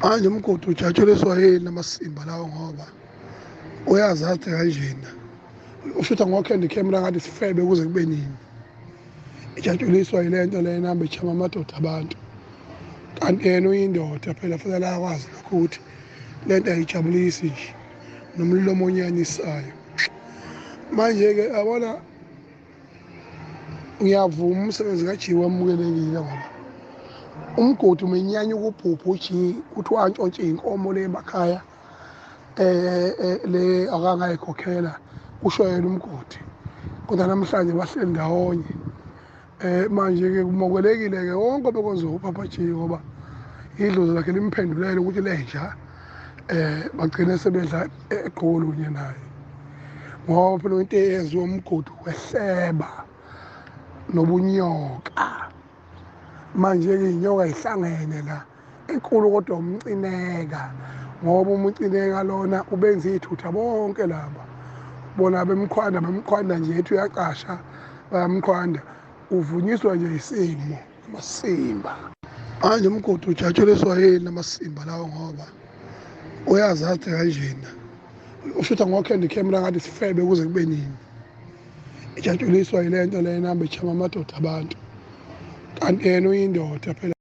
Manje umgodi ujatshuliswa yini amasimba lawo ngoba uyazazi kanjena ushutha ngokhenda ikhemera ngathi sifebe kuze kube nini. Ijatshuliswa yile nto lena hamba echama amadoda abantu, kanti yena uyindoda phela, fanele akwazi lokho ukuthi le nto ayijabulisi nje nomlomo onyanyisayo. Manje-ke yabona, ngiyavuma umsebenzi kaJiwe wamukelekile ngoba umgodi umenyanya ukubhubha uJi ukuthi wantshontshe iy'nkomo le emakhaya le akangayikhokhela, kusho yena umgodi. Kodwa namhlanje bahleli ndawonye. Manje-ke kumokelekile-ke wonke obekwenziwa uPapa G ngoba idlozi lakhe limphendulele ukuthi lenja bagcine sebedla eqolo kunye naye, ngoba phela into eyenziwa umgodi wehleba nobunyoka. Manje-ke iy'nyoka yihlangene la enkulu, kodwa umcineka, ngoba umcineka lona ubenza iy'thutha bonke laba bona bemkhwanda bemkhwanda nje, ethi uyaqasha bayamkhwanda, uvunyiswa nje isimo amasimba. Manje umgodi ujatshuliswa yini amasimba lawo ngoba uyazazi kanjena ushutha ngokhenda ikhemera ngathi sifebe kuze kube nini. Ijatshuliswa yile nto lena hamba echama amadoda abantu, kanti yena uyindoda phela.